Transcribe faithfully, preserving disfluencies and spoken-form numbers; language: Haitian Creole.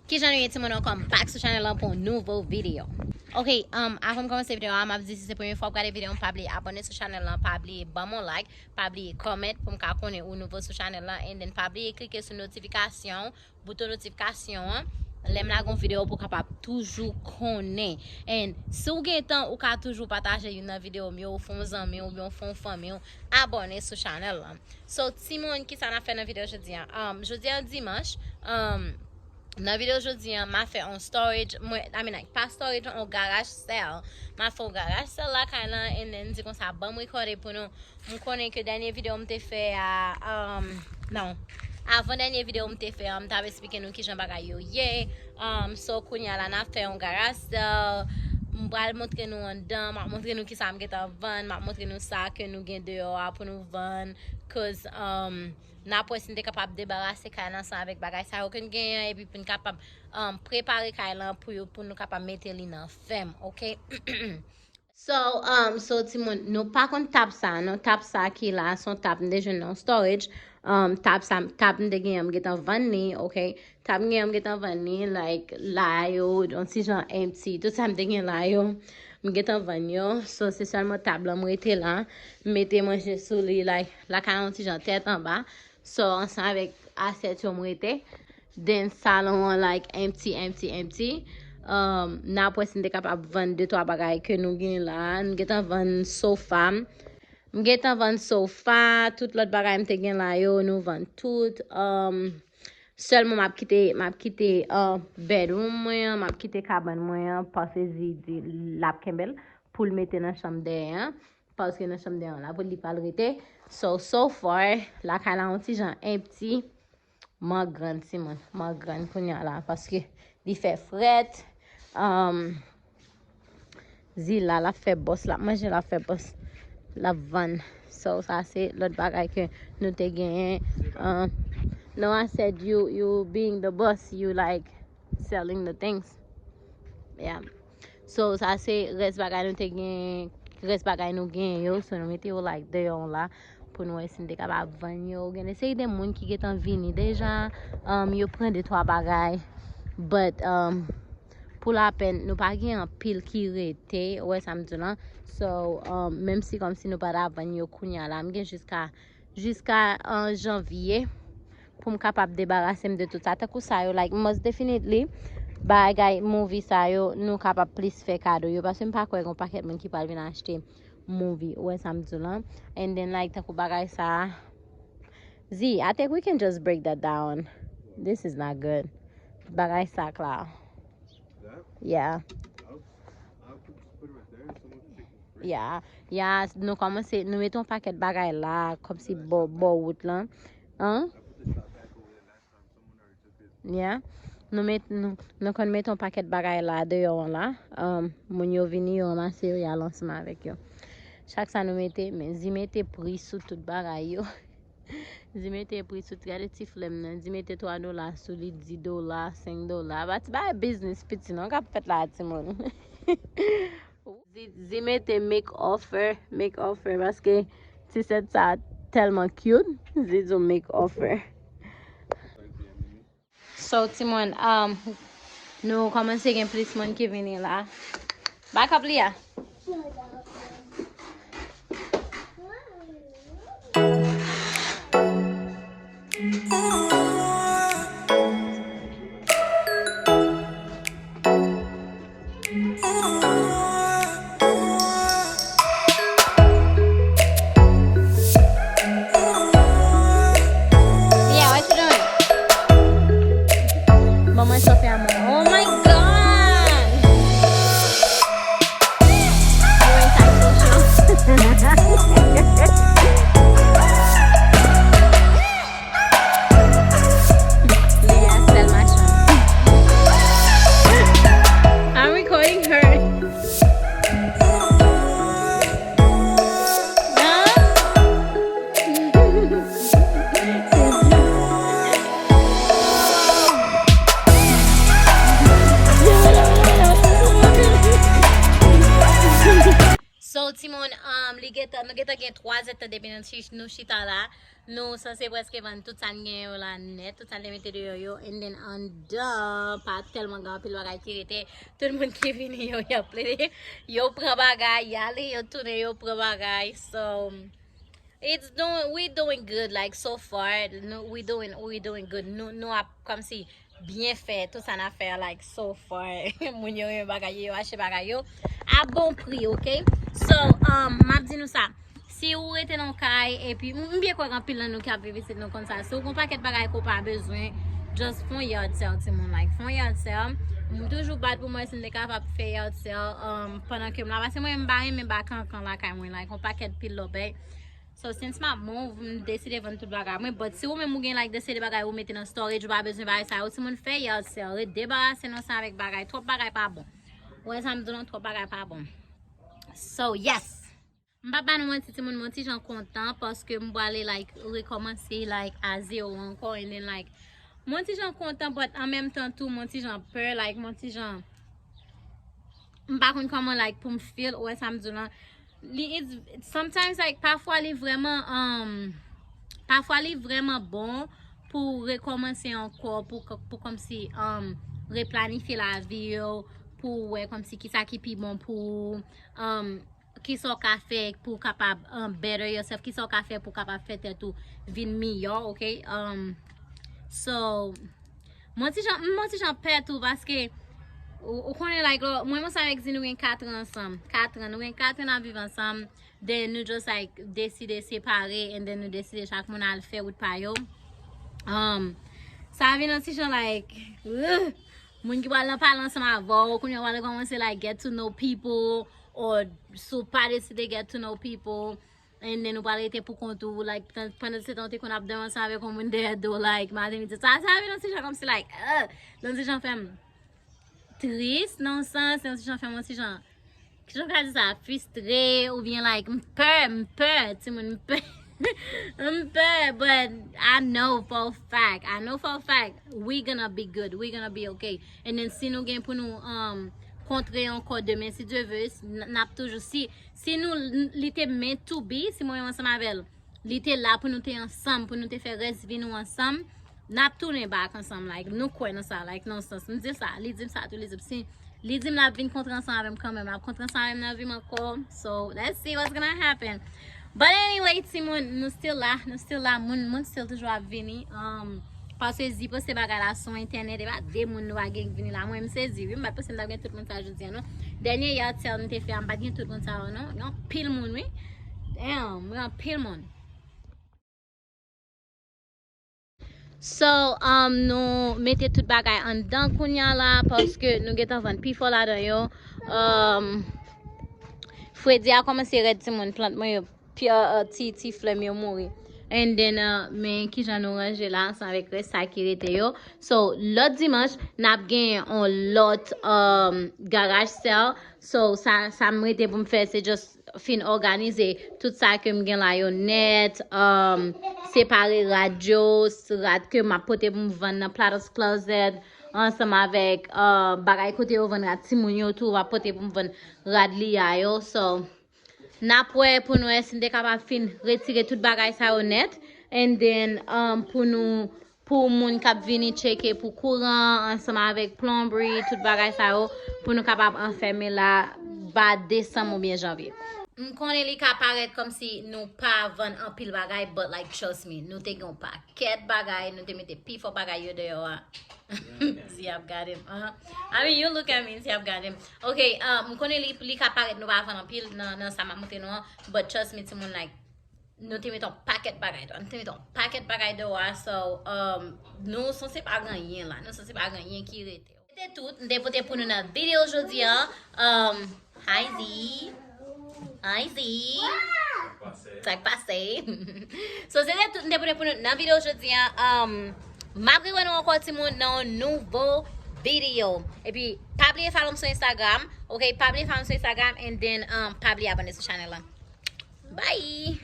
Kijan nou ye timoun, welcome back sou chanèl lan pou yon nouvo videyo. Ok, um, avan m kòmanse videyo a, m ap di si se premye fwa w ap gade videyo m, pa bliye abòne sou chanèl lan, pa bliye ban m yon like, pa bliye comment pou m ka konnen ou nouvo sou chanèl lan, and then pa bliye klike sou notifikasyon, bouton notifikasyon an, lè m lage yon videyo pou w kapab toujou konnen. And si w gen tan, ou ka toujou pataje youn nan videyo m yo, ou fè yon zanmi w, oubyen ou fè yon fanmi w abòne sou chanèl lan. So, timoun, kisa n ap fè nan videyo jodi a? Um, jodi a dimanch, um, nan videyo jodi a, m a fè yon storage, mwen, I mean, like, pa storage, yon garage sale. M a fè yon garage sale lakay lan, and then m di konsa, ban m rekòde pou nou. M konnen ke dènye videyo m te fè a, um, non, avan dènye videyo m te fè a, m t ap eksplike nou kijan bagay yo ye. Um, so, kounye a la, n ap fè yon garage sale. M pral montre nou anndan, m ap montre nou kisa m gentan vann, m ap montre nou sa ke nou gen deyò a pou nou vann. Cause, um, n ap wè si n te kapab debarase kay lan ansanm avèk bagay sa yo ke n genyen an, epi pou n kapab, um, prepare kay lan pou yo, pou nou kapab mete li nan fèm, ok? So, um, so timoun, nou pa konn tab sa, non, tab sa ki la, se yon tab m te jwenn nan storage. Um, tab sa, tab m te genyen, m gentan vann li, ok? Tab m genyen, m gentan vann li, like, la yo, yon ti jan empty, tout sa m te gen la yo, m gentan vann yo. So, se sèlman tab lan m rete la, m mete manje sou li, like, lakay yon ti jan tèt anba. So, ansanm avèk asyèt yo m rete. Then salon an, like, empty, empty, empty. Um, n ap wè si n te kapab vann de twa bagay ke nou gen la. M gentan vann sofa. M gentan vann sofa, tout lòt bagay m te gen la yo, nou vann tout. Um, sèlman m ap kite, m ap kite, uh, bedroom mwen an, m ap kite kabann mwen an, paske Zi di l ap kenbe l pou l mete nan chanm dèyè an. Paske nan chanm dèyè an la pou li pral rete. So, so far, lakay la yon ti jan empty. Mwen grann, timoun, mwen grann kounye a la, paske li fè frèt. Um, Zi la, l ap fè bòs, l ap manje, l ap fè bòs, l ap vann. So, sa se lòt bagay ke nou te genyen. Um, no, I said you, you being the boss, you, like, selling the things. Yeah. So, sa se rès bagay nou te gen, rès bagay nou gen yo. So, nou mete yo, like, deyò la pou nou wè si n te kapab vann yo. Gen de seri de moun ki gentan vini deja, um, yo pran de twa bagay. But, um, pou lapèn, nou pa gen anpil ki rete, ou wè sa m di w lan. So, um, menm si kòmsi nou pa ta vann yo kounye a la, m gen jiska jiska an janvye pou m kapab debarase m de tout sa. Tankou sa yo, like, most definitely, bagay movie sa yo, nou kapab plis fè kado yo, paske m pa kwè gen yon pakèt moun ki pral vin achte movie, ou wè sa m di w lan. And then, like, tankou bagay sa, Zi, I think we can just break that down. This is not good. Bagay sa k la. That? Yeah. I'll, I'll put, just put it right there. Someone can take it for free. Yeah. Yeah, nou kòmanse, nou mete yon pakèt bagay la, kòmsi bò, bò wout lan. An? I put the shop back over there last time. Someone already took it. Yeah. Nou met, nou, nou konn mete yon pakèt bagay la, deyò an la. Um, moun yo vini, yo ranmase yo, y al ansanm avèk yo. Chak sa nou mete, men Zi mete pri sou tout bagay yo. Zi mete pri sou, gade ti flè m nan. Zi mete twa dola sou li, dis dola, senk dola. Pa ti bay biznis piti non k ap fèt la, timoun. Zi, Zi mete make offer, make offer, paske ti sèt sa tèlman cute. Zi di w make offer. So, timoun, um, nou kòmanse gen plis moun ki vini la. Back up, Lia. Yeah, what you doing? Mama, Sophia, Mama. Oh my God! You ain't talking shit. Leah, Selma, Sean. I'm recording her. Li gentan, nou gentan gen twa zèdtan depi nou chi-, nou chita la. Nou sanse prèske vann tout sa n genyen yo la nèt, tout sa n te mete deyò yo. And then anndan, pa tèlman gen anpil bagay ki rete. Tout moun ki vini yo, y ap plede. Yo pran bagay, y ale, yo tounen, yo pran bagay. So, it's doing, we doing good, like, so far. Nou, we doing, we doing good. Nou, nou ap, kòmsi, byen fè tout sa n ap fè a, like, so far. Moun yo renmen bagay yo, yo achte bagay yo a bon pri, ok? So, um, m ap di nou sa. Si ou rete nan kay, epi m, m byen kwè gen anpil nan nou ki ap viv isit, nou konn sa. Si ou gen yon pakèt bagay ke w pa bezwen, just fè yon yard sale, timoun, like, fè yon yard sale. M toujou bat pou mwen si m te kapab fè yard sale, um, pandan ke m la, paske mwen, m pa renmen ba kankan lakay mwen, like, yon pakèt pil lòbèy. So, since m ap move, m deside vann tout bagay mwen. But si ou menm ou gen, like, de seri de bagay ou mete nan storage, ou pa bezwen bagay sa yo, timoun, fè yard sale, ret debarase nou sa avèk bagay. Twòp bagay pa bon. Ou wè sa m di nou, twòp bagay pa bon. So, yes. M pa ba nou manti, timoun, m on ti jan kontan paske m prale, like, rekòmanse, like, a zewo ankò, and then, like, m on ti jan kontan, but an menm tan tou, m on ti jan pè, like, m on ti jan, m pa konn kòman, like, pou m feel, ou wè sa m di w lan. Li, it's, sometimes, like, pafwa li vrèman, um, pafwa li vrèman bon pou w rekòmanse ankò, pou, pou kòmsi, um, replanifye lavi w, pou w wè kòmsi kisa ki pi bon pou ou, um, kisa w ka fè pou w kapab, um, better yourself, kisa w ka fè pou w kapab fè tèt ou vin miyò, ok? Um, so, m on ti jan, m on ti jan pè tou, paske ou, ou konnen, like, lò, mwen, mwen sa avèk Zi, nou gen katran ansanm. Katran, nou gen katran n ap viv ansanm. Then nou just, like, deside separe, and then nou deside chak moun al fè wout pa yo. Um, sa vin yon ti jan, like, ugh, moun ki pral nan pale ansanm avè w, kounye a w al kòmanse, like, get to know people, or si w pa deside get to know people, and then ou pral rete pou kont ou, like, tan-, pandan se tan ou te konn ap dòmi ansanm avèk yon moun dèyè do, like, maten, midi, sa, sa vin yon ti jan kòmsi, like, ugh, yon ti jan fè m tris, nan yon sans, yon ti jan fè m yon ti jan, kijan m ka di sa, fristre, oubyen, like, m pè, m pè, timoun, m pè. M pè, but I know for a fact, I know for a fact, we gonna be good, we gonna be okay. And then si nou gen pou nou, um, kontre ankò demen, si Dye vle, n-, n ap toujou, si, si nou, li te meant to be, si mwen menm ansanm avè l, li te la pou nou te ansanm, pou nou te fè rès vi nou ansanm, n ap tounen back ansanm, like, nou kwè nan sa, like, nan sans, m di l sa, li di m sa tou, li di m si, li di m l ap vin kontre ansanm avè m kanmenm, l ap kontre ansanm avè m nan vi m ankò, so, let's see what's gonna happen. But anyway, timoun, nou still la, nou still la, moun, moun still toujou ap vini, um, paske Zi poste bagay la sou entènèt, e pa de moun nou pa gen k vini la, mwen, m sezi, wi, m pa t panse m t ap gen tout moun sa jodi a, non. Dènye yard sale m te fè a, m pa t gen tout moun sa yo, non, gen anpil moun, wi. Damn, gen anpil moun. So, um, nou mete tout bagay anndan kounye a la, paske nou gentan vann pifò ladan yo. Um, fredi a kòmanse rèd, timoun, plant mwen yo, pi, uh, ti, ti flè m yo mouri. And then, uh, men kijan nou ranje la ansanm avèk rès sa ki rete yo. So, lòt dimanch, n ap gen yon lòt, um, garage sale. So, sa, sa m rete pou m fè, se just fin òganize tout sa ke m gen la yo nèt, um, separe rad yo, s-, rad ke m ap pote pou m vann nan Plato's Closet, ansanm avèk, uh, bagay kote yo vann rad timoun yo tou, m ap pote pou m vann rad Lia yo. So, n ap wè pou n wè si n te kapab fin retire tout bagay sa yo nèt, and then, um, pou nou pou moun k ap vini tcheke pou kouran, ansanm avèk plomberie, tout bagay sa yo, pou nou kapab anfèmen la ba desanm oubyen janvye. M konnen li ka parèt kòmsi nou pa vann anpil bagay, but, like, trust me, nou te gen yon pakèt bagay, nou te mete pifò bagay yo deyò a. Zi ap gade m. Uh-huh. I mean, you look at me, Zi ap gade m. Ok, uh, m konnen li, li ka parèt nou pa vann anpil nan, nan sa m ap montre nou an, but trust me, timoun, like, nou te mete yon pakèt bagay deyò. Nou te mete yon pakèt bagay deyò a, so, um, nou sanse pa gen anyen la. Nou sanse pa gen anyen ki rete. Se te tout m te pote pou nou nan videyo jodi a. Um, hi, Zi. Hi, Zi. Sa k pase? So, se te tout m te pote pou nou nan videyo jodi a. Um, m ap rewè nou ankò, timoun, nan yon nouvo videyo. Epi, pa bliye follow m sou Instagram. Ok, pa bliye follow m sou Instagram, and then, um, pa bliye abòne sou channel la. Bye!